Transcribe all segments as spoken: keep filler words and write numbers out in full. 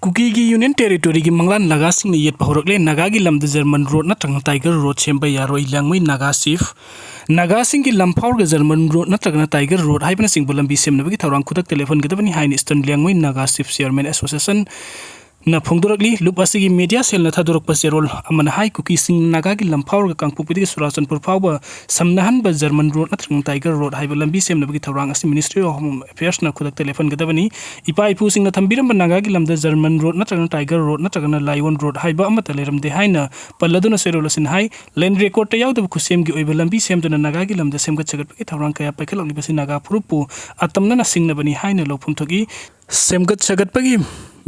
ꯀꯨꯀꯤꯒꯤ union ꯇꯦꯔꯤꯇꯣꯔꯤꯒꯤ ꯃꯪꯂꯥꯟ ꯅꯥꯒꯥꯁꯤꯡꯅ ꯌꯦꯠꯄ ꯍꯧꯔꯛꯂꯦ꯫ ꯅꯥꯒꯥꯒꯤ ꯂꯝꯗ ꯖꯔꯃꯟ ꯔꯣꯗ ꯅꯠꯇ꯭ꯔꯒꯅ ꯇꯥꯏꯒꯔ ꯔꯣꯗ ꯁꯦꯝꯕ ꯌꯥꯔꯣꯏ, ꯂꯤꯌꯥꯡꯃꯩ ꯅꯥꯒꯥ ꯆꯤꯐ꯫ ꯅꯥꯒꯥꯁꯤꯡꯒꯤ ꯂꯝ ꯐꯥꯎꯔꯒ ꯖꯔꯃꯟ ꯔꯣꯗ ꯅꯠꯇ꯭ꯔꯒꯅ ꯇꯥꯏꯒꯔ ꯔꯣꯗ ꯍꯥꯏꯕꯅꯆꯤꯡꯕ ꯂꯝꯕꯤ ꯁꯦꯝꯅꯕꯒꯤ ꯊꯧꯔꯥꯡ ꯈꯨꯗꯛꯇ ꯂꯦꯞꯍꯟꯒꯗꯕꯅꯤ ꯍꯥꯏꯅ eastern Liangmai Naga chief chairman association ꯅ ꯐꯣꯡꯗꯣꯔꯛꯂꯤ꯫ ꯂꯨꯞ ꯑꯁꯤꯒꯤ ꯃꯦꯗꯤꯌꯥ ꯁꯦꯜꯅ ꯊꯥꯗꯣꯔꯛꯄ ꯆꯦꯔꯣꯜ ꯑꯃꯅ ꯍꯥꯏ, ꯀꯨꯀꯤꯁꯤꯡ ꯅꯥꯒꯥꯒꯤ ꯂꯝ ꯐꯥꯎꯔꯒ ꯀꯥꯡꯄꯣꯛꯄꯤꯗꯒꯤ ꯆꯨꯔꯥꯆꯥꯟꯄꯨꯔ ꯐꯥꯎꯕ ꯁꯝꯅꯍꯟꯕ ꯖꯔꯃꯟ ꯔꯣꯗ ꯅꯠꯇ꯭ꯔꯒ ꯇꯥꯏꯒꯔ ꯔꯣꯗ ꯍꯥꯏꯕ ꯂꯝꯕꯤ ꯁꯦꯝꯅꯕꯒꯤ ꯊꯧꯔꯥꯡ ꯑꯁꯤ ꯃꯤꯅꯤꯁꯇ꯭ꯔꯤ ꯑꯣꯐ ꯍꯣꯝ ꯑꯦꯐꯤꯌꯔꯁꯅ ꯈꯨꯗꯛꯇ ꯂꯦꯞꯍꯟꯒꯗꯕꯅꯤ꯫ ꯏꯄꯥ ꯏꯄꯨꯁꯤꯡꯅ ꯊꯝꯕꯤꯔꯝꯕ ꯅꯥꯒꯥꯒꯤ ꯂꯝꯗ ꯖꯔꯃꯟ ꯔꯣꯗ ꯅꯠꯇ꯭ꯔꯒꯅ ꯇꯥꯏꯒꯔ ꯔꯣꯗ ꯅꯠꯇ꯭ꯔꯒꯅ ꯂꯥꯏꯑꯣꯟ ꯔꯣꯗ ꯍꯥꯏꯕ ꯑꯃꯠꯇ ꯂꯩꯔꯝꯗꯦ ꯍꯥꯏꯅ ꯄꯜꯂꯗꯨꯅ ꯆꯦꯔꯣꯜ ꯑꯁꯤꯅ ꯍꯥꯏ, ꯂꯦꯟ ꯔꯦꯀꯣꯔꯗꯇ ꯌꯥꯎꯗꯕ ꯈꯨꯠꯁꯦꯝꯒꯤ ꯑꯣꯏꯕ ꯂꯝꯕꯤ ꯁꯦꯝꯗꯨꯅ ꯅꯥꯒꯥꯒꯤ ꯂꯝꯗ ꯁꯦꯝꯒꯠ ꯁꯥꯒꯠꯄꯒꯤ ꯊꯧꯔꯥꯡ ꯀꯌꯥ ꯄꯥꯏꯈꯠꯂꯛꯂꯤꯕꯁꯤ ꯅꯥꯒꯥ ꯐꯨꯔꯨꯞꯄꯨ ꯑꯇꯝꯅꯅ ꯁꯤꯡꯅꯕꯅꯤ ꯍꯥꯏꯅ ꯂꯧꯐꯝ ꯊꯣꯛꯏ꯫ ꯁꯦꯝꯒꯠ ꯁꯥꯒꯠꯄꯒꯤ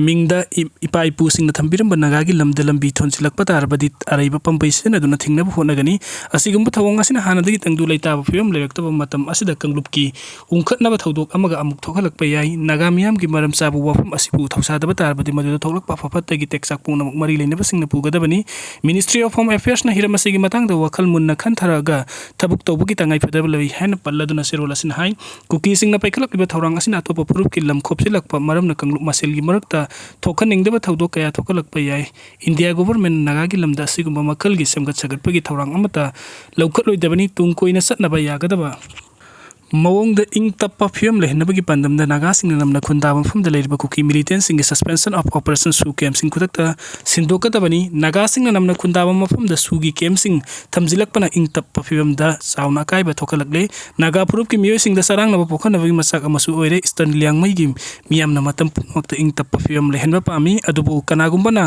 ꯃꯤꯡꯗ ꯏ-, ꯏꯄꯥ ꯏꯄꯨꯁꯤꯡꯅ ꯊꯝꯕꯤꯔꯝꯕ ꯅꯥꯒꯥꯒꯤ ꯂꯝꯗ ꯂꯝꯕꯤ ꯊꯣꯟꯖꯤꯜꯂꯛꯄ ꯇꯥꯔꯕꯗꯤ ꯑꯔꯩꯕ ꯄꯥꯝꯕꯩ ꯁꯤꯖꯤꯟꯅꯗꯨꯅ ꯊꯤꯡꯅꯕ ꯍꯣꯠꯅꯒꯅꯤ꯫ ꯑꯁꯤꯒꯨꯝꯕ ꯊꯧꯑꯣꯡ ꯑꯁꯤꯅ ꯍꯥꯟꯅꯗꯒꯤ ꯇꯪꯗꯨ ꯂꯩꯇꯥꯕ ꯐꯤꯕꯝ ꯂꯩꯔꯛꯇꯕ ꯃꯇꯝ ꯑꯁꯤꯗ ꯀꯥꯡꯂꯨꯞꯀꯤ ꯎꯪꯈꯠꯅꯕ ꯊꯧꯗꯣꯛ ꯑꯃꯒ ꯑꯃꯨꯛ ꯊꯣꯛꯍꯜꯂꯛꯄ ꯌꯥꯏ꯫ ꯅꯥꯒꯥ ꯃꯤꯌꯥꯝꯒꯤ ꯃꯔꯝ ꯆꯥꯕ ꯋꯥꯐꯝ ꯑꯁꯤꯕꯨ ꯊꯧꯁꯥꯗꯕ ꯇꯥꯔꯕꯗꯤ ꯃꯗꯨꯗ ꯊꯣꯛꯂꯛꯄ ꯑꯐ ꯐꯠꯇꯒꯤ ꯇꯦꯛꯆꯥꯛ ꯄꯨꯝꯅꯃꯛ ꯃꯔꯤ ꯂꯩꯅꯕꯁꯤꯡꯅ ꯄꯨꯒꯗꯕꯅꯤ꯫ Ministry of Home Affairs ꯅ ꯍꯤꯔꯝ ꯑꯁꯤꯒꯤ ꯃꯇꯥꯡꯗ ꯋꯥꯈꯜ ꯃꯨꯟꯅ ꯈꯟꯊꯔꯒ ꯊꯕꯛ ꯇꯧꯕꯒꯤ ꯇꯉꯥꯏ ꯐꯗꯕ ꯂꯩ ꯍꯥꯏꯅ ꯄꯜꯂꯗꯨꯅ ꯆꯦꯔꯣꯜ ꯑꯁꯤꯅ ꯍꯥꯏ꯫ ꯀꯨꯀꯤꯁꯤꯡꯅ ꯄꯥꯏꯈꯠꯂꯛꯂꯤꯕ ꯊꯧꯔꯥꯡ ꯑꯁꯤꯅ ꯑꯇꯣꯞꯄ ꯐꯨꯔꯨꯞꯀꯤ ꯂꯝ ꯈꯣꯞꯆꯤꯜꯂꯛꯄ ꯃꯔꯝꯅ ꯀꯥꯡꯂꯨꯞ ꯃꯁꯦꯜꯒꯤ ꯃꯔꯛꯇ ꯊꯣꯛꯍꯟꯅꯤꯡꯗꯕ ꯊꯧꯗꯣꯛ ꯀꯌꯥ ꯊꯣꯛꯍꯜꯂꯛꯄ ꯌꯥꯏ꯫ ꯏꯟꯗꯤꯌꯥ ꯒꯣꯚꯔꯟꯃꯦꯟꯠꯅ ꯅꯥꯒꯥꯒꯤ ꯂꯝꯗ ꯑꯁꯤꯒꯨꯝꯕ ꯃꯈꯜꯒꯤ ꯁꯦꯝꯒꯠ ꯁꯥꯒꯠꯄꯒꯤ ꯊꯧꯔꯥꯡ ꯑꯃꯠꯇ ꯂꯧꯈꯠꯂꯣꯏꯗꯕꯅꯤ꯫ ꯇꯨꯡ ꯀꯣꯏꯅ ꯆꯠꯅꯕ ꯌꯥꯒꯗꯕ ꯃꯑꯣꯡꯗ ꯏꯪ ꯇꯞꯄ ꯐꯤꯕꯝ ꯂꯩꯍꯟꯅꯕꯒꯤ ꯄꯥꯟꯗꯝꯗ ꯅꯥꯒꯥꯁꯤꯡꯅ ꯅꯝꯅ ꯈꯨꯟꯗꯥꯕ ꯃꯐꯝꯗ ꯂꯩꯔꯤꯕ ꯀꯨꯀꯤ ꯃꯤꯂꯤꯇꯦꯟꯠꯁꯤꯡꯒꯤ suspension of operation ꯁꯨ ꯀꯦꯝꯞꯁꯤꯡ ꯈꯨꯗꯛꯇ ꯁꯤꯟꯗꯣꯛꯀꯗꯕꯅꯤ꯫ ꯅꯥꯒꯥꯁꯤꯡꯅ ꯅꯝꯅ ꯈꯨꯟꯗꯥꯕ ꯃꯐꯝꯗ ꯁꯨꯒꯤ ꯀꯦꯝꯞꯁꯤꯡ ꯊꯝꯖꯤꯜꯂꯛꯄꯅ ꯏꯪ ꯇꯞꯄ ꯐꯤꯕꯝꯗ ꯆꯥꯎꯅ ꯑꯀꯥꯏꯕ ꯊꯣꯛꯍꯜꯂꯛꯂꯦ꯫ ꯅꯥꯒꯥ ꯐꯨꯔꯨꯞꯀꯤ ꯃꯤꯑꯣꯏꯁꯤꯡꯗ ꯆꯔꯥꯡꯅꯕ ꯄꯣꯛꯍꯟꯅꯕꯒꯤ ꯃꯆꯥꯛ ꯑꯃꯁꯨ ꯑꯣꯏꯔꯦ꯫ ꯏꯁꯇꯔꯟ ꯂꯤꯌꯥꯡꯃꯩꯒꯤ ꯃꯤꯌꯥꯝꯅ ꯃꯇꯝ ꯄꯨꯝꯅꯃꯛꯇ ꯏꯪ ꯇꯞꯄ ꯐꯤꯕꯝ ꯂꯩꯍꯟꯕ ꯄꯥꯝꯃꯤ, ꯑꯗꯨꯕꯨ ꯀꯅꯥꯒꯨꯝꯕꯅ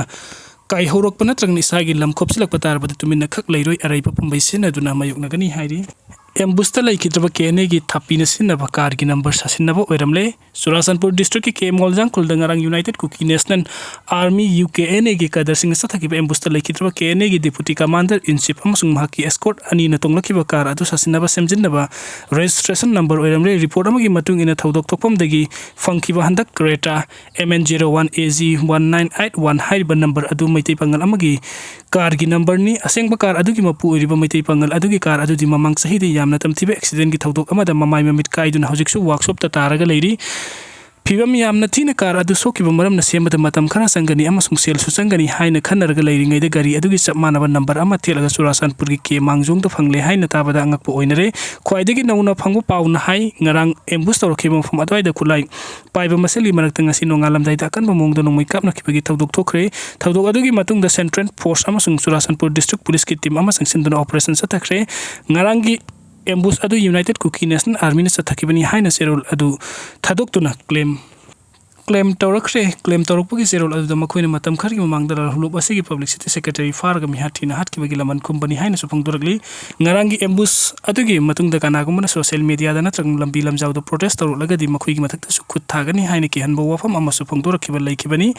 ꯀꯥꯏꯍꯧꯔꯛꯄ ꯅꯠꯇ꯭ꯔꯒꯅ ꯏꯁꯥꯒꯤ ꯂꯝ ꯈꯣꯞꯆꯤꯜꯂꯛꯄ ꯇꯥꯔꯕꯗꯤ ꯇꯨꯃꯤꯟꯅ ꯈꯛ ꯂꯩꯔꯣꯏ, ꯑꯔꯩꯕ ꯄꯥꯝꯕꯩ ꯁꯤꯖꯤꯟꯅꯗꯨꯅ ꯃꯥꯌꯣꯛꯅꯒꯅꯤ ꯍꯥꯏꯔꯤ꯫ ꯑꯦꯝꯕꯨꯁꯇ ꯂꯩꯈꯤꯗ꯭ꯔꯕ ꯀꯦ ꯑꯦꯟ ꯑꯦꯒꯤ ꯊꯥꯄꯤꯅ ꯁꯤꯖꯤꯟꯅꯕ ꯀꯥꯔꯒꯤ ꯅꯝꯕꯔ ꯁꯥꯁꯤꯟꯅꯕ ꯑꯣꯏꯔꯝꯂꯦ꯫ ꯆꯨꯔꯥꯆꯥꯟꯄꯨꯔ ꯗꯤꯁꯇ꯭ꯔꯤꯛꯀꯤ ꯀꯦ ꯃꯣꯜꯖꯥꯡꯈꯨꯜꯗ ꯉꯔꯥꯡ united Kuki national army, U K N ꯑꯦꯒꯤ ꯀꯥꯗꯔꯁꯤꯡꯅ ꯆꯠꯊꯈꯤꯕ ꯑꯦꯝꯕꯨꯁꯇ ꯂꯩꯈꯤꯗ꯭ꯔꯕ ꯀꯦ ꯑꯦꯟ ꯑꯦꯒꯤ ꯗꯤꯄꯨꯇꯤ ꯀꯃꯥꯟꯗꯔ ꯏꯟ ꯆꯤꯐ ꯑꯃꯁꯨꯡ ꯃꯍꯥꯛꯀꯤ ꯑꯦꯁꯀꯣꯔꯠ ꯑꯅꯤꯅ ꯇꯣꯡꯂꯛꯈꯤꯕ ꯀꯥꯔ ꯑꯗꯨ ꯁꯥꯁꯤꯟꯅꯕ ꯁꯦꯝꯖꯤꯟꯅꯕ ꯔꯦꯖꯤꯁꯇ꯭ꯔꯦꯁꯟ ꯅꯝꯕꯔ ꯑꯣꯏꯔꯝꯂꯦ꯫ ꯔꯤꯄꯣꯔꯠ ꯑꯃꯒꯤ ꯃꯇꯨꯡ ꯏꯟꯅ ꯊꯧꯗꯣꯛ ꯊꯣꯛꯐꯝꯗꯒꯤ ꯐꯪꯈꯤꯕ ꯍꯟꯗꯛ Creta M N zero one A G one nine eight one ꯍꯥꯏꯔꯤꯕ ꯅꯝꯕꯔ ꯑꯗꯨ ꯃꯩꯇꯩ ꯄꯥꯉꯜ ꯑꯃꯒꯤ ꯀꯥꯔꯒꯤ ꯅꯝꯕꯔꯅꯤ꯫ ꯑꯁꯦꯡꯕ ꯀꯥꯔ ꯑꯗꯨꯒꯤ ꯃꯄꯨ ꯑꯣꯏꯔꯤꯕ ꯃꯩꯇꯩ ꯄꯥꯉꯜ ꯑꯗꯨꯒꯤ ꯀꯥꯔ ꯑꯗꯨꯗꯤ ꯃꯃꯥꯡ ꯆꯍꯤꯗ ꯌꯥꯝꯅ ꯇꯝꯊꯤꯕ ꯑꯦꯛꯁꯤꯗꯦꯟꯒꯤ ꯊꯧꯗꯣꯛ ꯑꯃꯗ ꯃꯃꯥꯏ ꯃꯃꯤꯠ ꯀꯥꯏꯗꯨꯅ ꯍꯧꯖꯤꯛꯁꯨ ꯋꯥꯔꯛꯁꯣꯞꯇ ꯇꯥꯔꯒ ꯂꯩꯔꯤ꯫ ꯐꯤꯕꯝ ꯌꯥꯝꯅ ꯊꯤꯅ ꯀꯥꯔ ꯑꯗꯨ ꯁꯣꯛꯈꯤꯕ ꯃꯔꯝꯅ ꯁꯦꯝꯕꯗ ꯃꯇꯝ ꯈꯔ ꯆꯪꯒꯅꯤ ꯑꯃꯁꯨꯡ ꯁꯦꯜꯁꯨ ꯆꯪꯒꯅꯤ ꯍꯥꯏꯅ ꯈꯟꯅꯔꯒ ꯂꯩꯔꯤꯉꯩꯗ ꯒꯥꯔꯤ ꯑꯗꯨꯒꯤ ꯆꯞ ꯃꯥꯟꯅꯕ ꯅꯝꯕꯔ ꯑꯃ ꯊꯦꯠꯂꯒ ꯆꯨꯔꯥꯆꯥꯟꯄꯨꯔꯒꯤ ꯀꯦ ꯃꯥꯡꯖꯣꯡꯗ ꯐꯪꯂꯦ ꯍꯥꯏꯅ ꯇꯥꯕꯗ ꯑꯉꯛꯄ ꯑꯣꯏꯅꯔꯦ꯫ ꯈ꯭ꯋꯥꯏꯗꯒꯤ ꯅꯧꯅ ꯐꯪꯕ ꯄꯥꯎꯅ ꯍꯥꯏ, ꯉꯔꯥꯡ ꯑꯦꯝꯕꯨꯁ ꯇꯧꯔꯛꯈꯤꯕ ꯃꯐꯝ ꯑꯗꯨꯋꯥꯏꯗ ꯈꯨꯠꯂꯥꯏ ꯄꯥꯏꯕ ꯃꯁꯦꯜꯒꯤ ꯃꯔꯛꯇ ꯉꯁꯤ ꯅꯣꯡꯉꯥꯜꯂꯝꯗꯥꯏꯗ ꯑꯀꯟꯕ ꯃꯑꯣꯡꯗ ꯅꯣꯡꯃꯩ ꯀꯥꯞꯅꯈꯤꯕꯒꯤ ꯊꯧꯗꯣꯛ ꯊꯣꯛꯈ꯭ꯔꯦ꯫ ꯊꯧꯗꯣꯛ ꯑꯗꯨꯒꯤ ꯃꯇꯨꯡꯗ ꯁꯦꯟꯇ꯭ꯔꯦꯜ ꯐꯣꯔꯁ ꯑꯃꯁꯨꯡ ꯆꯨꯔꯥꯆꯥꯟꯄꯨꯔ ꯗꯤꯁꯇ꯭ꯔꯤꯛ ꯄꯨꯂꯤꯁꯀꯤ ꯇꯤꯝ ꯑꯃ ꯆꯪꯁꯤꯟꯗꯨꯅ ꯑꯣꯄꯔꯦꯁꯟ ꯆꯠꯊꯈ꯭ꯔꯦ꯫ ꯉꯔꯥꯡꯒꯤ ꯑꯦꯝꯕꯨꯁ ꯑꯗꯨ ꯌꯨꯅꯥꯏꯇꯦꯠ ꯀꯨꯀꯤ ꯅꯦꯁꯅꯦꯜ ꯑꯥꯔꯃꯤꯅ ꯆꯠꯊꯈꯤꯕꯅꯤ ꯍꯥꯏꯅ ꯆꯦꯔꯣꯜ ꯑꯗꯨ ꯊꯥꯗꯣꯛꯇꯨꯅ ꯀ꯭ꯂꯦꯝ ꯀ꯭ꯂꯦꯝ ꯇꯧꯔꯛꯈ꯭ꯔꯦ꯫ ꯀ꯭ꯂꯦꯝ ꯇꯧꯔꯛꯄꯒꯤ ꯆꯦꯔꯣꯜ ꯑꯗꯨꯗ ꯃꯈꯣꯏꯅ ꯃꯇꯝ ꯈꯔꯒꯤ ꯃꯃꯥꯡꯗ ꯂꯥꯜꯍꯧꯂꯨꯞ ꯑꯁꯤꯒꯤ ꯄꯕ꯭ꯂꯤꯁꯤꯇꯤ ꯁꯦꯀ꯭ꯔꯦꯇꯔꯤ ꯐꯥꯔꯒ ꯃꯤꯍꯥꯠ ꯊꯤꯅ ꯍꯥꯠꯈꯤꯕꯒꯤ ꯂꯃꯟ ꯈꯨꯝꯕꯅꯤ ꯍꯥꯏꯅꯁꯨ ꯐꯣꯡꯗꯣꯔꯛꯂꯤ꯫ ꯉꯔꯥꯡꯒꯤ ꯑꯦꯝꯕꯨꯁ ꯑꯗꯨꯒꯤ ꯃꯇꯨꯡꯗ ꯀꯅꯥꯒꯨꯝꯕꯅ ꯁꯣꯁꯤꯌꯦꯜ ꯃꯤꯗꯤꯌꯥꯗ ꯅꯠꯇ꯭ꯔꯒ ꯂꯝꯕꯤ ꯂꯝꯖꯥꯎꯗ ꯄ꯭ꯔꯣꯇꯦꯁ ꯇꯧꯔꯛꯂꯒꯗꯤ ꯃꯈꯣꯏꯒꯤ ꯃꯊꯛꯇꯁꯨ ꯈꯨꯠ ꯊꯥꯒꯅꯤ ꯍꯥꯏꯅ ꯀꯤꯍꯟꯕ ꯋꯥꯐꯝ ꯑꯃꯁꯨ ꯐꯣꯡꯗꯣꯔꯛꯈꯤꯕ ꯂꯩꯈꯤꯕꯅꯤ꯫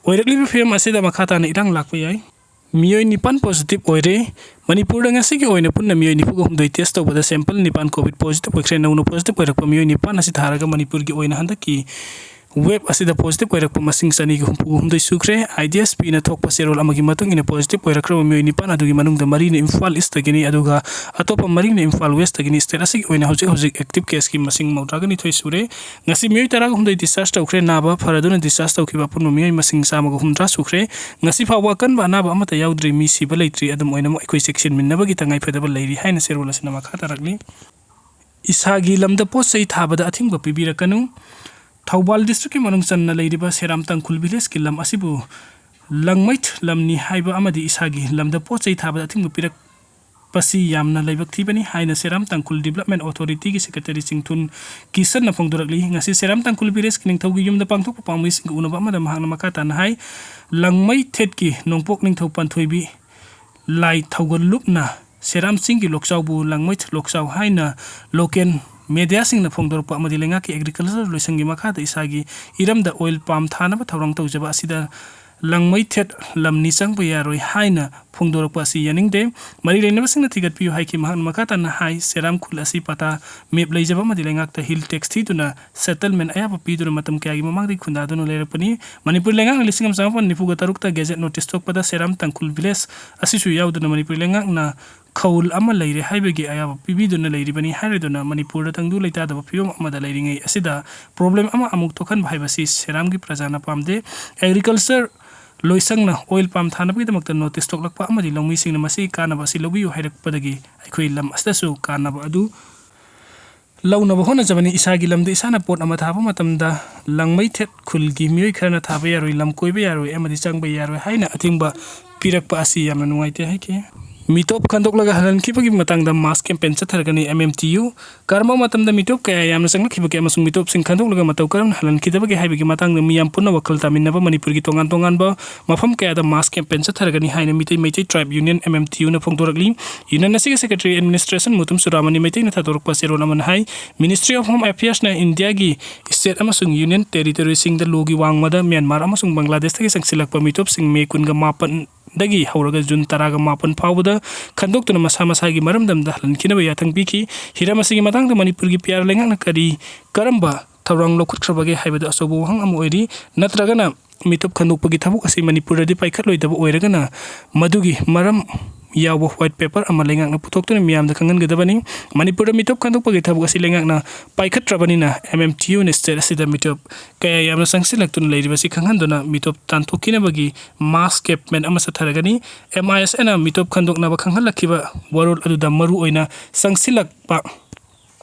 ꯑꯣꯏꯔꯛꯂꯤꯕ ꯐꯤꯕꯝ ꯑꯁꯤꯗ ꯃꯈꯥ ꯇꯥꯅ ꯏꯔꯥꯡ ꯂꯥꯛꯄ ꯌꯥꯏ꯫ ꯃꯤꯑꯣꯏ ꯅꯤꯄꯥꯟ ꯄꯣꯖꯤꯇꯤꯚ ꯑꯣꯏꯔꯦ꯫ ꯃꯅꯤꯄꯨꯔꯗ ꯉꯁꯤꯒꯤ ꯑꯣꯏꯅ ꯄꯨꯟꯅ ꯃꯤꯑꯣꯏ ꯅꯤꯐꯨꯒ ꯍꯨꯝꯗꯣꯏ ꯇꯦꯁ ꯇꯧꯕꯗ ꯁꯦꯝꯄꯜ ꯅꯤꯄꯥꯟ ꯀꯣꯚꯤꯗ ꯄꯣꯖꯤꯇꯤꯚ ꯑꯣꯏꯈ꯭ꯔꯦ꯫ ꯅꯧꯅ ꯄꯣꯖꯤꯇꯤꯚ ꯑꯣꯏꯔꯛꯄ ꯃꯤꯑꯣꯏ ꯅꯤꯄꯥꯟ ꯑꯁꯤ ꯊꯥꯔꯒ ꯃꯅꯤꯄꯨꯔꯒꯤ ꯑꯣꯏꯅ ꯍꯟꯗꯛꯀꯤ ꯋꯦꯕ ꯑꯁꯤꯗ ꯄꯣꯖꯤꯇꯤꯚ ꯑꯣꯏꯔꯛꯄ ꯃꯁꯤꯡ ꯆꯅꯤꯒ ꯍꯨꯝꯐꯨ ꯍꯨꯝꯗꯣꯏ ꯁꯨꯈ꯭ꯔꯦ꯫ ꯑꯥꯏ ꯗꯤ ꯑꯦꯁ ꯄꯤꯅ ꯊꯣꯛꯄ ꯆꯦꯔꯣꯜ ꯑꯃꯒꯤ ꯃꯇꯨꯡ ꯏꯟꯅ ꯄꯣꯖꯤꯇꯤꯚ ꯑꯣꯏꯔꯛꯈ꯭ꯔꯕ ꯃꯤꯑꯣꯏ ꯅꯤꯄꯥꯟ ꯑꯗꯨꯒꯤ ꯃꯅꯨꯡꯗ ꯃꯔꯤꯅ ꯏꯝꯐꯥꯜ ꯏꯁꯇꯒꯤꯅꯤ, ꯑꯗꯨꯒ ꯑꯇꯣꯞꯄ ꯃꯔꯤꯅ ꯏꯝꯐꯥꯜ ꯋꯦꯁꯇꯒꯤꯅꯤ꯫ ꯁ꯭ꯇꯦꯠ ꯑꯁꯤꯒꯤ ꯑꯣꯏꯅ ꯍꯧꯖꯤꯛ ꯍꯧꯖꯤꯛ ꯑꯦꯛꯇꯤꯚ ꯀꯦꯁꯀꯤ ꯃꯁꯤꯡ ꯃꯧꯗ꯭ꯔꯥꯒ ꯅꯤꯊꯣꯏ ꯁꯨꯔꯦ꯫ ꯉꯁꯤ ꯃꯤꯑꯣꯏ ꯇꯔꯥꯒ ꯍꯨꯝꯗꯣꯏ ꯗꯤꯁꯆꯥꯔꯖ ꯇꯧꯈ꯭ꯔꯦ꯫ ꯅꯥꯕ ꯐꯔꯗꯨꯅ ꯗꯤꯁꯆꯥꯔꯖ ꯇꯧꯈꯤꯕ ꯑꯄꯨꯟꯕ ꯃꯤꯑꯣꯏ ꯃꯁꯤꯡ ꯆꯥꯝꯃꯒ ꯍꯨꯝꯗ꯭ꯔꯥ ꯁꯨꯈ꯭ꯔꯦ꯫ ꯉꯁꯤ ꯐꯥꯎꯕ ꯑꯀꯟꯕ ꯑꯅꯥꯕ ꯑꯃꯠꯇ ꯌꯥꯎꯗ꯭ꯔꯤ꯫ ꯃꯤ ꯁꯤꯕ ꯂꯩꯇ꯭ꯔꯤ꯫ ꯑꯗꯨꯝ ꯑꯣꯏꯅꯃꯛ ꯑꯩꯈꯣꯏ ꯆꯦꯛꯁꯤꯟꯃꯤꯟꯅꯕꯒꯤ ꯇꯉꯥꯏꯐꯗꯕ ꯂꯩꯔꯤ ꯍꯥꯏꯅ ꯆꯦꯔꯣꯜ ꯑꯁꯤꯅ ꯃꯈꯥ ꯇꯥꯔꯛꯂꯤ꯫ ꯏꯁꯥꯒꯤ ꯂꯝꯗ ꯄꯣꯠ ꯆꯩ ꯊꯥꯕꯗ ꯑꯊꯤꯡꯕ ꯄꯤꯕꯤꯔꯛꯀꯅꯨ꯫ ꯊꯧꯕꯥꯜ ꯗꯤꯁꯇ꯭ꯔꯤꯛꯀꯤ ꯃꯅꯨꯡ ꯆꯟꯅ ꯂꯩꯔꯤꯕ ꯁꯦꯔꯥꯝ ꯇꯥꯡꯈꯨꯜ ꯚꯤꯂꯦꯖꯀꯤ ꯂꯝ ꯑꯁꯤꯕꯨ ꯂꯪꯃꯩ ꯂꯝꯅꯤ ꯍꯥꯏꯕ ꯑꯃꯗꯤ ꯏꯁꯥꯒꯤ ꯂꯝꯗ ꯄꯣꯠ ꯆꯩ ꯊꯥꯕꯗ ꯑꯊꯤꯡꯕ ꯄꯤꯔꯛꯄꯁꯤ ꯌꯥꯝꯅ ꯂꯥꯏꯕꯛ ꯊꯤꯕꯅꯤ ꯍꯥꯏꯅ ꯁꯦꯔꯥꯝ ꯇꯥꯡꯈꯨꯜ ꯗꯤꯕꯂꯞꯃꯦꯟ ꯑꯣꯊꯣꯔꯤꯇꯤꯒꯤ ꯁꯦꯀ꯭ꯔꯦꯇꯔꯤ ꯆꯤꯡꯊꯨꯟ ꯀꯤꯁꯟꯅ ꯐꯣꯡꯗꯣꯔꯛꯂꯤ꯫ ꯉꯁꯤ ꯁꯦꯔꯥꯝ ꯇꯥꯡꯈꯨꯜ ꯚꯤꯂꯦꯖꯀꯤ ꯅꯤꯡꯊꯧꯒꯤ ꯌꯨꯝꯗ ꯄꯥꯡꯊꯣꯛꯄ ꯄꯥꯝꯕꯩꯁꯤꯡꯒ ꯎꯅꯕ ꯑꯃꯗ ꯃꯍꯥꯛꯅ ꯃꯈꯥ ꯇꯥꯅ ꯍꯥꯏ, ꯂꯪꯃꯩ ꯊꯦꯠꯀꯤ ꯅꯣꯡꯄꯣꯛ ꯅꯤꯡꯊꯧ ꯄꯥꯟꯊꯣꯏꯕꯤ ꯂꯥꯏ ꯊꯧꯒꯜꯂꯨꯞꯅ ꯁꯦꯔꯥꯝ ꯆꯤꯡꯒꯤ ꯂꯣꯛꯆꯥꯎꯕꯨ ꯂꯪꯃꯩ ꯂꯣꯛꯆꯥꯎ ꯍꯥꯏꯅ ꯂꯣꯀꯦꯜ ꯃꯦꯗꯤꯌꯥꯁꯤꯡꯅ ꯐꯣꯡꯗꯣꯔꯛꯄ ꯑꯃꯗꯤ ꯂꯩꯉꯥꯛꯀꯤ ꯑꯦꯒ꯭ꯔꯤꯀꯜꯆꯔ ꯂꯣꯏꯁꯪꯒꯤ ꯃꯈꯥꯗ ꯏꯁꯥꯒꯤ ꯏꯔꯝꯗ ꯑꯣꯏꯜ ꯄꯥꯝ ꯊꯥꯅꯕ ꯊꯧꯔꯥꯡ ꯇꯧꯖꯕ ꯑꯁꯤꯗ ꯂꯪꯃꯩꯊꯦꯠ ꯂꯝꯅꯤ ꯆꯪꯕ ꯌꯥꯔꯣꯏ ꯍꯥꯏꯅ ꯐꯣꯡꯗꯣꯔꯛꯄ ꯑꯁꯤ ꯌꯥꯅꯤꯡꯗꯦ꯫ ꯃꯔꯤ ꯂꯩꯅꯕꯁꯤꯡꯅ ꯊꯤꯒꯠꯄꯤꯌꯨ ꯍꯥꯏꯈꯤ꯫ ꯃꯍꯥꯛꯅ ꯃꯈꯥ ꯇꯥꯅ ꯍꯥꯏ, ꯁꯦꯔꯥꯝ ꯈꯨꯜ ꯑꯁꯤ ꯄꯇꯥ ꯃꯦꯞ ꯂꯩꯖꯕ ꯑꯃꯗꯤ ꯂꯩꯉꯥꯛꯇ ꯍꯤꯜ ꯇꯦꯛꯁ ꯊꯤꯗꯨꯅ ꯁꯦꯇꯜꯃꯦꯟ ꯑꯌꯥꯕ ꯄꯤꯗꯨꯅ ꯃꯇꯝ ꯀꯌꯥꯒꯤ ꯃꯃꯥꯡꯗꯒꯤ ꯈꯨꯟꯗꯥꯗꯨꯅ ꯂꯩꯔꯛꯄꯅꯤ꯫ ꯃꯅꯤꯄꯨꯔ ꯂꯩꯉꯥꯛꯅ ꯂꯤꯁꯤꯡ ꯑꯃ ꯆꯥꯃꯥꯄꯟ ꯅꯤꯐꯨꯒ ꯇꯔꯨꯛꯇ ꯒꯦꯖꯦꯠ ꯅꯣꯇꯤꯁ ꯊꯣꯛꯄꯗ ꯁꯦꯔꯥꯝ ꯇꯥꯡꯈꯨꯜ ꯚꯤꯂꯦꯖ ꯑꯁꯤꯁꯨ ꯌꯥꯎꯗꯨꯅ ꯃꯅꯤꯄꯨꯔ ꯂꯩꯉꯥꯛꯅ ꯊꯧꯑꯣꯜ ꯑꯃ ꯂꯩꯔꯦ ꯍꯥꯏꯕꯒꯤ ꯑꯌꯥꯕ ꯄꯤꯕꯤꯗꯨꯅ ꯂꯩꯔꯤꯕꯅꯤ꯫ ꯍꯥꯏꯔꯗꯨꯅ ꯃꯅꯤꯄꯨꯔꯗ ꯇꯪꯗꯨ ꯂꯩꯇꯥꯗꯕ ꯐꯤꯕꯝ ꯑꯃꯗ ꯂꯩꯔꯤꯉꯩ ꯑꯁꯤꯗ problem ꯑꯃ ꯑꯃꯨꯛ ꯊꯣꯛꯍꯟꯕ ꯍꯥꯏꯕꯁꯤ ꯁꯦꯔꯥꯝꯒꯤ ꯄ꯭ꯔꯖꯥꯅ ꯄꯥꯝꯗꯦ꯫ Agriculture ꯂꯣꯏꯁꯪꯅ oil palm ꯊꯥꯅꯕꯒꯤꯗꯃꯛꯇ notice ꯊꯣꯛꯂꯛꯄ ꯑꯃꯗꯤ ꯂꯧꯃꯤꯁꯤꯡꯅ ꯃꯁꯤꯒꯤ ꯀꯥꯟꯅꯕ ꯑꯁꯤ ꯂꯧꯕꯤꯌꯨ ꯍꯥꯏꯔꯛꯄꯗꯒꯤ ꯑꯩꯈꯣꯏ ꯂꯝ ꯑꯁꯤꯗꯁꯨ ꯀꯥꯟꯅꯕ ꯑꯗꯨ ꯂꯧꯅꯕ ꯍꯣꯠꯅꯖꯕꯅꯤ꯫ ꯏꯁꯥꯒꯤ ꯂꯝꯗ ꯏꯁꯥꯅ ꯄꯣꯠ ꯑꯃ ꯊꯥꯕ ꯃꯇꯝꯗ ꯂꯪꯃꯩꯊꯦꯠ ꯈꯨꯜꯒꯤ ꯃꯤꯑꯣꯏ ꯈꯔꯅ ꯊꯥꯕ ꯌꯥꯔꯣꯏ, ꯂꯝ ꯀꯣꯏꯕ ꯌꯥꯔꯣꯏ ꯑꯃꯗꯤ ꯆꯪꯕ ꯌꯥꯔꯣꯏ ꯍꯥꯏꯅ ꯑꯊꯤꯡꯕ ꯄꯤꯔꯛꯄ ꯑꯁꯤ ꯌꯥꯝꯅ ꯅꯨꯡꯉꯥꯏꯇꯦ ꯍꯥꯏꯈꯤ꯫ ꯃꯤꯇꯣꯞ ꯈꯟꯗꯣꯛꯂꯒ ꯍꯜꯍꯟꯈꯤꯕꯒꯤ ꯃꯇꯥꯡꯗ mass campaign ꯆꯠꯊꯔꯒꯅꯤ꯫ M M T U ꯀꯔꯝꯕ ꯃꯇꯝꯗ ꯃꯤꯇꯣꯞ ꯀꯌꯥ ꯌꯥꯝꯅ ꯆꯪꯂꯛꯈꯤꯕꯒꯦ ꯑꯃꯁꯨꯡ ꯃꯤꯇꯣꯞꯁꯤꯡ ꯈꯟꯗꯣꯛꯂꯒ ꯃꯇꯧ ꯀꯔꯝꯅ ꯍꯜꯍꯟꯈꯤꯗꯕꯒꯦ ꯍꯥꯏꯕꯒꯤ ꯃꯇꯥꯡꯗ ꯃꯤꯌꯥꯝ ꯄꯨꯟꯅ ꯋꯥꯈꯜ ꯇꯥꯃꯤꯟꯅꯕ ꯃꯅꯤꯄꯨꯔꯒꯤ ꯇꯣꯉꯥꯟ ꯇꯣꯉꯥꯟꯕ ꯃꯐꯝ ꯀꯌꯥꯗ mass campaign ꯆꯠꯊꯔꯒꯅꯤ ꯍꯥꯏꯅ Meitei Meitei Tribe Union, M M T U ꯅ ꯐꯣꯡꯗꯣꯔꯛꯂꯤ꯫ Union ꯑꯁꯤꯒꯤ secretary administration ꯃꯨꯇꯨꯝ ꯆꯨꯔꯥꯃꯅꯤ ꯃꯩꯇꯩꯅ ꯊꯥꯗꯣꯔꯛꯄ ꯆꯦꯔꯣꯜ ꯑꯃꯅ ꯍꯥꯏ, Ministry of Home Affairs ꯅ ꯏꯟꯗꯤꯌꯥꯒꯤ state ꯑꯃꯁꯨꯡ union territory ꯁꯤꯡꯗ ꯂꯣꯒꯤ ꯋꯥꯡꯃꯗ ꯃ꯭ꯌꯥꯟꯃꯥꯔ ꯑꯃꯁꯨꯡ ꯕꯪꯒ꯭ꯂꯥꯗꯦꯁꯇꯒꯤ ꯆꯪꯁꯤꯜꯂꯛꯄ ꯃꯤꯇꯣꯞꯁꯤꯡ ꯃꯦ ꯀꯨꯟꯒ ꯃꯥꯄꯟꯗꯒꯤ ꯍꯧꯔꯒ ꯖꯨꯟ ꯇꯔꯥꯒ ꯃꯥꯄꯟ ꯐꯥꯎꯕꯗ ꯈꯟꯗꯣꯛꯇꯨꯅ ꯃꯁꯥ ꯃꯁꯥꯒꯤ ꯃꯔꯝꯗꯝꯗ ꯍꯜꯍꯟꯈꯤꯅꯕ ꯌꯥꯊꯪ ꯄꯤꯈꯤ꯫ ꯍꯤꯔꯝ ꯑꯁꯤꯒꯤ ꯃꯇꯥꯡꯗ ꯃꯅꯤꯄꯨꯔꯒꯤ P R ꯂꯩꯉꯥꯛꯅ ꯀꯔꯤ ꯀꯔꯝꯕ ꯊꯧꯔꯥꯡ ꯂꯧꯈꯠꯈ꯭ꯔꯕꯒꯦ ꯍꯥꯏꯕꯗꯨ ꯑꯆꯧꯕ ꯋꯥꯍꯪ ꯑꯃ ꯑꯣꯏꯔꯤ꯫ ꯅꯠꯇ꯭ꯔꯒꯅ ꯃꯤꯇꯣꯞ ꯈꯟꯗꯣꯛꯄꯒꯤ ꯊꯕꯛ ꯑꯁꯤ ꯃꯅꯤꯄꯨꯔꯗꯗꯤ ꯄꯥꯏꯈꯠꯂꯣꯏꯗꯕ ꯑꯣꯏꯔꯒꯅ ꯃꯗꯨꯒꯤ ꯃꯔꯝ ꯌꯥꯎꯕ white paper ꯑꯃ ꯂꯩꯉꯥꯛꯅ ꯄꯨꯊꯣꯛꯇꯨꯅ ꯃꯤꯌꯥꯝꯗ ꯈꯪꯍꯟꯒꯗꯕꯅꯤ꯫ ꯃꯅꯤꯄꯨꯔꯗ ꯃꯤꯇꯣꯞ ꯈꯟꯗꯣꯛꯄꯒꯤ ꯊꯕꯛ ꯑꯁꯤ ꯂꯩꯉꯥꯛꯅ ꯄꯥꯏꯈꯠꯇ꯭ꯔꯕꯅꯤꯅ M M T U ꯅ state ꯑꯁꯤꯗ ꯃꯤꯇꯣꯞ ꯀꯌꯥ ꯌꯥꯝꯅ ꯆꯪꯁꯤꯜꯂꯛꯇꯨꯅ ꯂꯩꯔꯤꯕꯁꯤ ꯈꯪꯍꯟꯗꯨꯅ ꯃꯤꯇꯣꯞ ꯇꯥꯟꯊꯣꯛꯈꯤꯅꯕꯒꯤ mass campaign ꯑꯃ ꯆꯠꯊꯔꯒꯅꯤ꯫ M I S A ꯅ ꯃꯤꯇꯣꯞ ꯈꯟꯗꯣꯛꯅꯕ ꯈꯪꯍꯜꯂꯛꯈꯤꯕ ꯋꯥꯔꯣꯜ ꯑꯗꯨꯗ ꯃꯔꯨ ꯑꯣꯏꯅ ꯆꯪꯁꯤꯜꯂꯛꯄ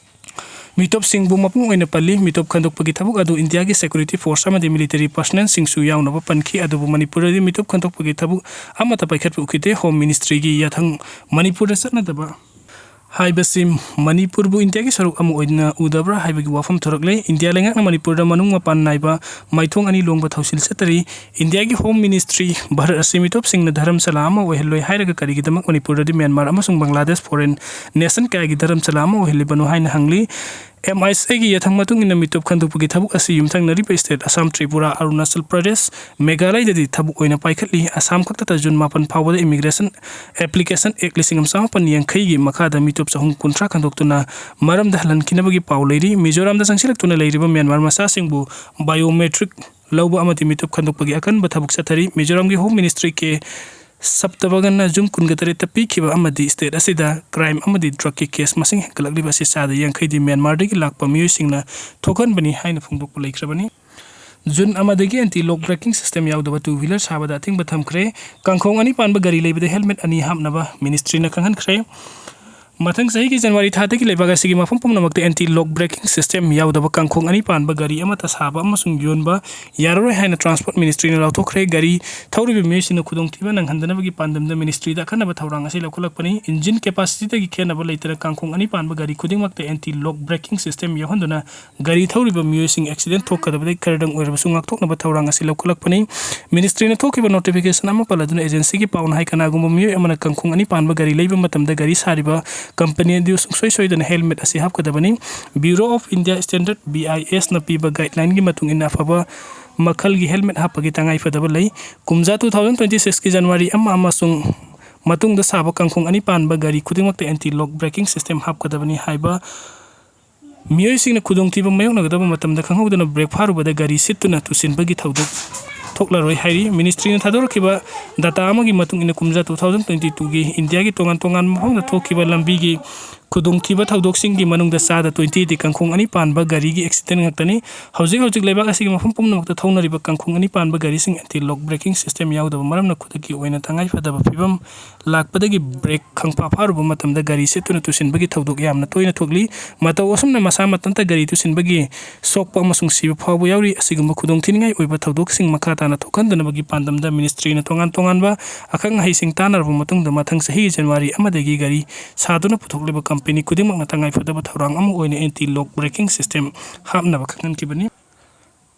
ꯃꯤꯇꯣꯞꯁꯤꯡꯕꯨ ꯃꯄꯨꯡ ꯑꯣꯏꯅ ꯄꯜꯂꯤ꯫ ꯃꯤꯇꯣꯞ ꯈꯟꯗꯣꯛꯄꯒꯤ ꯊꯕꯛ ꯑꯗꯨ ꯏꯟꯗꯤꯌꯥꯒꯤ security force ꯑꯃꯗꯤ military personnel ꯁꯤꯡꯁꯨ ꯌꯥꯎꯅꯕ ꯄꯟꯈꯤ꯫ ꯑꯗꯨꯕꯨ ꯃꯅꯤꯄꯨꯔꯗꯗꯤ ꯃꯤꯇꯣꯞ ꯈꯟꯗꯣꯛꯄꯒꯤ ꯊꯕꯛ ꯑꯃꯠꯇ ꯄꯥꯏꯈꯠꯄ ꯎꯈꯤꯗꯦ꯫ Home Ministry ꯒꯤ ꯌꯥꯊꯪ ꯃꯅꯤꯄꯨꯔꯗ ꯆꯠꯅꯗꯕ ꯍꯥꯏꯕꯁꯤ ꯃꯅꯤꯄꯨꯔꯕꯨ ꯏꯟꯗꯤꯌꯥꯒꯤ ꯁꯔꯨꯛ ꯑꯃ ꯑꯣꯏꯅ ꯎꯗꯕ꯭ꯔꯥ ꯍꯥꯏꯕꯒꯤ ꯋꯥꯐꯝ ꯊꯣꯔꯛꯂꯦ꯫ ꯏꯟꯗꯤꯌꯥ ꯂꯩꯉꯥꯛꯅ ꯃꯅꯤꯄꯨꯔꯗ ꯃꯅꯨꯡ ꯃꯄꯥꯟ ꯅꯥꯏꯕ ꯃꯥꯏꯊꯣꯡ ꯑꯅꯤ ꯂꯣꯡꯕ ꯊꯧꯁꯤꯜ ꯆꯠꯇꯔꯤ꯫ ꯏꯟꯗꯤꯌꯥꯒꯤ Home Ministry ꯚꯥꯔꯠ ꯑꯁꯤ ꯃꯤꯇꯣꯞꯁꯤꯡꯅ ꯙꯔꯝꯁꯥꯂꯥ ꯑꯃ ꯑꯣꯏꯍꯜꯂꯣꯏ ꯍꯥꯏꯔꯒ ꯀꯔꯤꯒꯤꯗꯃꯛ ꯃꯅꯤꯄꯨꯔꯗꯗꯤ ꯃ꯭ꯌꯥꯟꯃꯥꯔ ꯑꯃꯁꯨꯡ ꯕꯪꯒ꯭ꯂꯥꯗꯦꯁ foreign nation ꯀꯌꯥꯒꯤ ꯙꯔꯝꯁꯥꯂꯥ ꯑꯃ ꯑꯣꯏꯍꯜꯂꯤꯕꯅꯣ ꯍꯥꯏꯅ ꯍꯪꯂꯤ꯫ M I S A ꯒꯤ ꯌꯥꯊꯪ ꯃꯇꯨꯡ ꯏꯟꯅ ꯃꯤꯇꯣꯞ ꯈꯟꯗꯣꯛꯄꯒꯤ ꯊꯕꯛ ꯑꯁꯤ ꯌꯨꯝꯊꯪꯅꯔꯤꯕ state ꯑꯁꯥꯝ, ꯇ꯭ꯔꯤꯄꯨꯔꯥ, ꯑꯔꯨꯅꯥꯆꯜ ꯄ꯭ꯔꯗꯦꯁ, ꯃꯦꯘꯥꯂꯌꯗꯗꯤ ꯊꯕꯛ ꯑꯣꯏꯅ ꯄꯥꯏꯈꯠꯂꯤ꯫ ꯑꯁꯥꯝ ꯈꯛꯇꯗ ꯖꯨꯟ ꯃꯥꯄꯟ ꯐꯥꯎꯕꯗ Immigration Application Act ꯂꯤꯁꯤꯡ ꯑꯃ ꯆꯃꯥꯄꯟ ꯌꯥꯡꯈꯩꯒꯤ ꯃꯈꯥꯗ ꯃꯤꯇꯣꯞ ꯆꯍꯨꯝ ꯀꯨꯟꯊ꯭ꯔꯥ ꯈꯟꯗꯣꯛꯇꯨꯅ ꯃꯔꯝꯗ ꯍꯜꯍꯟꯈꯤꯅꯕꯒꯤ ꯄꯥꯎ ꯂꯩꯔꯤ꯫ ꯃꯤꯖꯣꯔꯥꯝꯗ ꯆꯪꯁꯤꯜꯂꯛꯇꯨꯅ ꯂꯩꯔꯤꯕ ꯃ꯭ꯌꯥꯟꯃꯥꯔ ꯃꯆꯥꯁꯤꯡꯕꯨ biometric ꯂꯧꯕ ꯑꯃꯗꯤ ꯃꯤꯇꯣꯞ ꯈꯟꯗꯣꯛꯄꯒꯤ ꯑꯀꯟꯕ ꯊꯕꯛ ꯆꯠꯊꯔꯤ꯫ ꯃꯤꯖꯣꯔꯥꯝꯒꯤ Home Ministry ꯀꯦ ꯁꯞꯇꯕꯒꯟꯅ ꯖꯨꯟ ꯀꯨꯟꯒ ꯇꯔꯦꯠꯇ ꯄꯤꯈꯤꯕ ꯑꯃꯗꯤ ꯁ꯭ꯇꯦꯠ ꯑꯁꯤꯗ ꯀ꯭ꯔꯥꯏꯝ ꯑꯃꯗꯤ ꯗ꯭ꯔꯒꯀꯤ ꯀꯦꯁ ꯃꯁꯤꯡ ꯍꯦꯟꯒꯠꯂꯛꯂꯤꯕ ꯑꯁꯤ ꯆꯥꯗ ꯌꯥꯡꯈꯩꯗꯤ ꯃ꯭ꯌꯥꯟꯃꯥꯔꯗꯒꯤ ꯂꯥꯛꯄ ꯃꯤꯑꯣꯏꯁꯤꯡꯅ ꯊꯣꯛꯍꯟꯕꯅꯤ ꯍꯥꯏꯅ ꯐꯣꯡꯗꯣꯛꯄ ꯂꯩꯈ꯭ꯔꯕꯅꯤ꯫ ꯖꯨꯟ ꯑꯃꯗꯒꯤ ꯑꯦꯟꯇꯤ ꯂꯣꯛ ꯕ꯭ꯔꯦꯀꯤꯡ ꯁꯤꯁꯇꯦꯝ ꯌꯥꯎꯗꯕ ꯇꯨ ꯋꯤꯂꯔ ꯁꯥꯕꯗ ꯑꯊꯤꯡꯕ ꯊꯝꯈ꯭ꯔꯦ꯫ ꯀꯥꯡꯈꯣꯡ ꯑꯅꯤ ꯄꯥꯟꯕ ꯒꯥꯔꯤ ꯂꯩꯕꯗ ꯍꯦꯜꯃꯦꯠ ꯑꯅꯤ ꯍꯥꯞꯅꯕ ꯃꯤꯅꯤꯁꯇ꯭ꯔꯤꯅ ꯈꯪꯍꯟꯈ꯭ꯔꯦ꯫ ꯃꯊꯪ ꯆꯍꯤꯒꯤ ꯖꯅꯋꯥꯔꯤ ꯊꯥꯗꯒꯤ ꯂꯩꯕꯥꯛ ꯑꯁꯤꯒꯤ ꯃꯐꯝ ꯄꯨꯝꯅꯃꯛꯇ ꯑꯦꯟꯇꯤ ꯂꯣꯛ ꯕ꯭ꯔꯦꯀꯤꯡ ꯁꯤꯁꯇꯦꯝ ꯌꯥꯎꯗꯕ ꯀꯥꯡꯈꯣꯡ ꯑꯅꯤ ꯄꯥꯟꯕ ꯒꯥꯔꯤ ꯑꯃꯠꯇ ꯁꯥꯕ ꯑꯃꯁꯨꯡ ꯌꯣꯟꯕ ꯌꯥꯔꯔꯣꯏ ꯍꯥꯏꯅ ꯇ꯭ꯔꯥꯟꯁꯄꯣꯔꯠ ꯃꯤꯅꯤꯁꯇ꯭ꯔꯤꯅ ꯂꯥꯎꯊꯣꯛꯈ꯭ꯔꯦ꯫ ꯒꯥꯔꯤ ꯊꯧꯔꯤꯕ ꯃꯤꯑꯣꯏꯁꯤꯡꯅ ꯈꯨꯗꯣꯡꯊꯤꯕ ꯅꯪꯍꯟꯗꯅꯕꯒꯤ ꯄꯥꯟꯗꯝꯗ ꯃꯤꯅꯤꯁꯇ꯭ꯔꯤꯗ ꯑꯈꯟꯅꯕ ꯊꯧꯔꯥꯡ ꯑꯁꯤ ꯂꯧꯈꯠꯂꯛꯄꯅꯤ꯫ ꯏꯟꯖꯤꯟ ꯀꯦꯄꯥꯁꯤꯇꯤꯗꯒꯤ ꯈꯦꯠꯅꯕ ꯂꯩꯇꯅ ꯀꯥꯡꯈꯣꯡ ꯑꯅꯤ ꯄꯥꯟꯕ ꯒꯥꯔꯤ ꯈꯨꯗꯤꯡꯃꯛꯇ ꯑꯦꯟꯇꯤ ꯂꯣꯛ ꯕ꯭ꯔꯦꯀꯤꯡ ꯁꯤꯁꯇꯦꯝ ꯌꯥꯎꯍꯟꯗꯨꯅ ꯒꯥꯔꯤ ꯊꯧꯔꯤꯕ ꯃꯤꯑꯣꯏꯁꯤꯡ ꯑꯦꯛꯁꯤꯗꯦꯟ ꯊꯣꯛꯀꯗꯕꯗꯒꯤ ꯈꯔꯗꯪ ꯑꯣꯏꯔꯕꯁꯨ ꯉꯥꯛꯊꯣꯛꯅꯕ ꯊꯧꯔꯥꯡ ꯑꯁꯤ ꯂꯧꯈꯠꯂꯛꯄꯅꯤ꯫ ꯃꯤꯅꯤꯁꯇ꯭ꯔꯤꯅ ꯊꯣꯛꯈꯤꯕ ꯅꯣꯇꯤꯐꯤꯀꯦꯁꯟ ꯑꯃ ꯄꯜꯂꯗꯨꯅ ꯑꯦꯖꯦꯟꯁꯤꯒꯤ ꯄꯥꯎꯅ ꯍꯥꯏ, ꯀꯅꯥꯒꯨꯝꯕ ꯃꯤꯑꯣꯏ ꯑꯃꯅ ꯀꯥꯡꯈꯣꯡ ꯑꯅꯤ ꯄꯥꯟꯕ ꯒꯥꯔꯤ ꯂꯩꯕ ꯃꯇꯝꯗ ꯒꯥꯔꯤ ꯁꯥꯔꯤꯕ ꯀꯝꯄꯅꯤ ꯑꯗꯨ ꯁꯨꯡꯁꯣꯏ ꯁꯣꯏꯗꯅ ꯍꯦꯜꯃꯦꯠ ꯑꯁꯤ ꯍꯥꯞꯀꯗꯕꯅꯤ꯫ Bureau of India Standard, B I ꯑꯦꯁꯅ ꯄꯤꯕ ꯒꯥꯏꯗꯂꯥꯏꯟꯒꯤ ꯃꯇꯨꯡ ꯏꯟꯅ ꯑꯐꯕ ꯃꯈꯜꯒꯤ ꯍꯦꯜꯃꯦꯠ ꯍꯥꯞꯄꯒꯤ ꯇꯉꯥꯏꯐꯗꯕ ꯂꯩ꯫ ꯀꯨꯝꯖꯥ ꯇꯨ ꯊꯥꯎꯖꯟ ꯇ꯭ꯋꯦꯟꯇꯤ ꯁꯤꯛꯁꯀꯤ ꯖꯅꯋꯥꯔꯤ ꯑꯃ ꯑꯃꯁꯨꯡ ꯃꯇꯨꯡꯗ ꯁꯥꯕ ꯀꯥꯡꯈꯣꯡ ꯑꯅꯤ ꯄꯥꯟꯕ ꯒꯥꯔꯤ ꯈꯨꯗꯤꯡꯃꯛꯇ ꯑꯦꯟꯇꯤ ꯂꯣꯛ ꯕ꯭ꯔꯦꯀꯤꯡ ꯁꯤꯁꯇꯦꯝ ꯍꯥꯞꯀꯗꯕꯅꯤ ꯍꯥꯏꯕ ꯃꯤꯑꯣꯏꯁꯤꯡꯅ ꯈꯨꯗꯣꯡꯊꯤꯕ ꯃꯥꯌꯣꯛꯅꯒꯗꯕ ꯃꯇꯝꯗ ꯈꯪꯍꯧꯗꯅ ꯕ꯭ꯔꯦꯛ ꯐꯥꯔꯨꯕꯗ ꯒꯥꯔꯤ ꯁꯤꯠꯇꯨꯅ ꯇꯨꯁꯤꯟꯕꯒꯤ ꯊꯧꯗꯣꯛ ꯊꯣꯛꯂꯔꯣꯏ ꯍꯥꯏꯔꯤ꯫ ꯃꯤꯅꯤꯁꯇ꯭ꯔꯤꯅ ꯊꯥꯗꯣꯔꯛꯈꯤꯕ ꯗꯥꯇꯥ ꯑꯃꯒꯤ ꯃꯇꯨꯡ ꯏꯟꯅ, ꯀꯨꯝꯖꯥ ꯇꯨ ꯊꯥꯎꯖꯟ ꯇ꯭ꯋꯦꯟꯇꯤ ꯇꯨꯒꯤ ꯏꯟꯗꯤꯌꯥꯒꯤ ꯇꯣꯉꯥꯟ ꯇꯣꯉꯥꯟꯕ ꯃꯐꯝꯗ ꯊꯣꯛꯈꯤꯕ ꯂꯝꯕꯤꯒꯤ ꯈꯨꯗꯣꯡꯊꯤꯕ ꯊꯧꯗꯣꯛꯁꯤꯡꯒꯤ ꯃꯅꯨꯡꯗ ꯆꯥꯗ ꯇ꯭ꯋꯦꯟꯇꯤꯗꯤ ꯀꯥꯡꯈꯣꯡ ꯑꯅꯤ ꯄꯥꯟꯕ ꯒꯥꯔꯤꯒꯤ ꯑꯦꯛꯁꯤꯗꯦꯟ ꯉꯥꯛꯇꯅꯤ꯫ ꯍꯧꯖꯤꯛ ꯍꯧꯖꯤꯛ ꯂꯩꯕꯥꯛ ꯑꯁꯤꯒꯤ ꯃꯐꯝ ꯄꯨꯝꯅꯃꯛꯇ ꯊꯧꯅꯔꯤꯕ ꯀꯥꯡꯈꯣꯡ ꯑꯅꯤ ꯄꯥꯟꯕ ꯒꯥꯔꯤꯁꯤꯡ ꯑꯦꯟꯇꯤ ꯂꯣꯛ ꯕ꯭ꯔꯦꯀꯤꯡ ꯁꯤꯁꯇꯦꯝ ꯌꯥꯎꯗꯕ ꯃꯔꯝꯅ ꯈꯨꯗꯛꯀꯤ ꯑꯣꯏꯅ ꯇꯉꯥꯏꯐꯗꯕ ꯐꯤꯕꯝ ꯂꯥꯛꯄꯗꯒꯤ ꯕ꯭ꯔꯦꯛ ꯈꯪꯐꯥ ꯐꯥꯔꯨꯕ ꯃꯇꯝꯗ ꯒꯥꯔꯤ ꯁꯤꯠꯇꯨꯅ ꯇꯨꯁꯤꯟꯕꯒꯤ ꯊꯧꯗꯣꯛ ꯌꯥꯝꯅ ꯇꯣꯏꯅ ꯊꯣꯛꯂꯤ꯫ ꯃꯇꯧ ꯑꯁꯨꯝꯅ ꯃꯁꯥ ꯃꯊꯟꯇ ꯒꯥꯔꯤ ꯇꯨꯁꯤꯟꯕꯒꯤ ꯁꯣꯛꯄ ꯑꯃꯁꯨꯡ ꯁꯤꯕ ꯐꯥꯎꯕ ꯌꯥꯎꯔꯤ꯫ ꯑꯁꯤꯒꯨꯝꯕ ꯈꯨꯗꯣꯡꯊꯤꯅꯤꯡꯉꯥꯏ ꯑꯣꯏꯕ ꯊꯧꯗꯣꯛꯁꯤꯡ ꯃꯈꯥ ꯇꯥꯅ ꯊꯣꯛꯍꯟꯗꯅꯕꯒꯤ ꯄꯥꯟꯗꯝꯗ ꯃꯤꯅꯤꯁꯇ꯭ꯔꯤꯅ ꯇꯣꯉꯥꯟ ꯇꯣꯉꯥꯟꯕ ꯑꯈꯪ ꯑꯍꯩꯁꯤꯡ ꯇꯥꯟꯅꯔꯕ ꯃꯇꯨꯡꯗ ꯃꯊꯪ ꯆꯍꯤꯒꯤ ꯖꯅꯋꯥꯔꯤ ꯑꯃꯗꯒꯤ ꯒꯥꯔꯤ ꯁꯥꯗꯨꯅ ꯄꯨꯊꯣꯛꯂꯤꯕ ꯀꯝꯄꯦꯅꯤ ꯈꯨꯗꯤꯡꯃꯛꯅ ꯇꯉꯥꯏꯐꯗꯕ ꯊꯧꯔꯥꯡ ꯑꯃ ꯑꯣꯏꯅ ꯑꯦꯟꯇꯤ ꯂꯣꯛ ꯕ꯭ꯔꯦꯀꯤꯡ ꯁꯤꯁꯇꯦꯝ ꯍꯥꯞꯅꯕ ꯈꯪꯍꯟꯈꯤꯕꯅꯤ꯫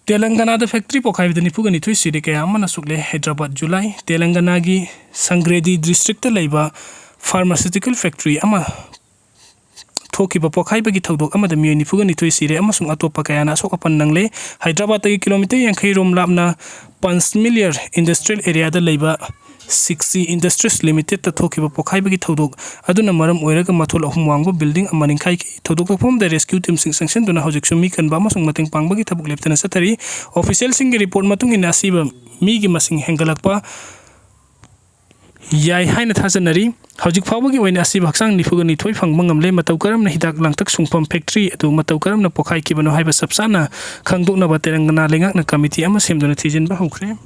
ꯇꯦꯂꯪꯒꯅꯥꯗ ꯐꯦꯛꯇꯔꯤ ꯄꯣꯈꯥꯏꯕꯗ ꯅꯤꯐꯨꯒ ꯅꯤꯊꯣꯏ ꯁꯤꯔꯦ, ꯀꯌꯥ ꯑꯃꯅ ꯁꯣꯛꯂꯦ꯫ ꯍꯥꯏꯗ꯭ꯔꯕꯥꯗ, ꯖꯨꯂꯥꯏ꯫ ꯇꯦꯂꯪꯒꯅꯥꯒꯤ ꯁꯪꯒ꯭ꯔꯦꯗꯤ ꯗꯤꯁꯇ꯭ꯔꯤꯛꯇ ꯂꯩꯕ ꯐꯥꯔꯃꯥꯁꯤꯇꯤꯀꯦꯜ ꯐꯦꯛꯇꯔꯤ ꯑꯃ ꯊꯣꯛꯈꯤꯕ ꯄꯣꯈꯥꯏꯕꯒꯤ ꯊꯧꯗꯣꯛ ꯑꯃꯗ ꯃꯤꯑꯣꯏ ꯅꯤꯐꯨꯒ ꯅꯤꯊꯣꯏ ꯁꯤꯔꯦ ꯑꯃꯁꯨꯡ ꯑꯇꯣꯞꯄ ꯀꯌꯥꯅ ꯑꯁꯣꯛ ꯑꯄꯟ ꯅꯪꯂꯦ꯫ ꯍꯥꯏꯗ꯭ꯔꯕꯥꯗꯇꯒꯤ ꯀꯤꯂꯣꯃꯤꯇꯔ ꯌꯥꯡꯈꯩ ꯔꯣꯝ ꯂꯥꯞꯅ ꯄꯟꯁꯃꯤꯂꯤꯌꯔ ꯏꯟꯗꯁꯇ꯭ꯔꯤꯌꯦꯜ ꯑꯦꯔꯤꯌꯥꯗ ꯂꯩꯕ ꯁꯤꯛꯁꯤ ꯏꯟꯗꯁꯇ꯭ꯔꯤꯁ ꯂꯤꯃꯤꯇꯦꯗꯇ ꯊꯣꯛꯈꯤꯕ ꯄꯣꯈꯥꯏꯕꯒꯤ ꯊꯧꯗꯣꯛ ꯑꯗꯨꯅ ꯃꯔꯝ ꯑꯣꯏꯔꯒ ꯃꯊꯣꯜ ꯑꯍꯨꯝ ꯋꯥꯡꯕ ꯕꯤꯜꯗꯤꯡ ꯑꯃ ꯅꯤꯡꯈꯥꯏꯈꯤ꯫ ꯊꯧꯗꯣꯛ ꯊꯣꯛꯐꯝꯗ ꯔꯦꯁꯀ꯭ꯌꯨ ꯇꯤꯝꯁꯤꯡ ꯆꯪꯁꯤꯟꯗꯨꯅ ꯍꯧꯖꯤꯛꯁꯨ ꯃꯤ ꯀꯟꯕ ꯑꯃꯁꯨꯡ ꯃꯇꯦꯡ ꯄꯥꯡꯕꯒꯤ ꯊꯕꯛ ꯂꯦꯞꯇꯅ ꯆꯠꯊꯔꯤ꯫ ꯑꯣꯐꯤꯁꯤꯌꯦꯜꯁꯤꯡꯒꯤ ꯔꯤꯄꯣꯔꯠ ꯃꯇꯨꯡ ꯏꯟꯅ ꯑꯁꯤꯕ ꯃꯤꯒꯤ ꯃꯁꯤꯡ ꯍꯦꯟꯒꯠꯂꯛꯄ ꯌꯥꯏ ꯍꯥꯏꯅ ꯊꯥꯖꯅꯔꯤ꯫ ꯍꯧꯖꯤꯛ ꯐꯥꯎꯕꯒꯤ ꯑꯣꯏꯅ ꯑꯁꯤꯕ ꯍꯛꯆꯥꯡ ꯅꯤꯐꯨꯒ ꯅꯤꯊꯣꯏ ꯐꯪꯕ ꯉꯝꯂꯦ꯫ ꯃꯇꯧ ꯀꯔꯝꯅ ꯍꯤꯗꯥꯛ ꯂꯥꯡꯊꯛ ꯁꯨꯡꯐꯝ ꯐꯦꯛꯇ꯭ꯔꯤ ꯑꯗꯨ ꯃꯇꯧ ꯀꯔꯝꯅ ꯄꯣꯈꯥꯏꯈꯤꯕꯅꯣ ꯍꯥꯏꯕ ꯆꯞ ꯆꯥꯅ ꯈꯪꯗꯣꯛꯅꯕ ꯇꯦꯂꯪꯒꯅꯥ ꯂꯩꯉꯥꯛꯅ ꯀꯃꯤꯇꯤ ꯑꯃ ꯁꯦꯝꯗꯨꯅ ꯊꯤꯖꯤꯟꯕ ꯍꯧꯈ꯭ꯔꯦ꯫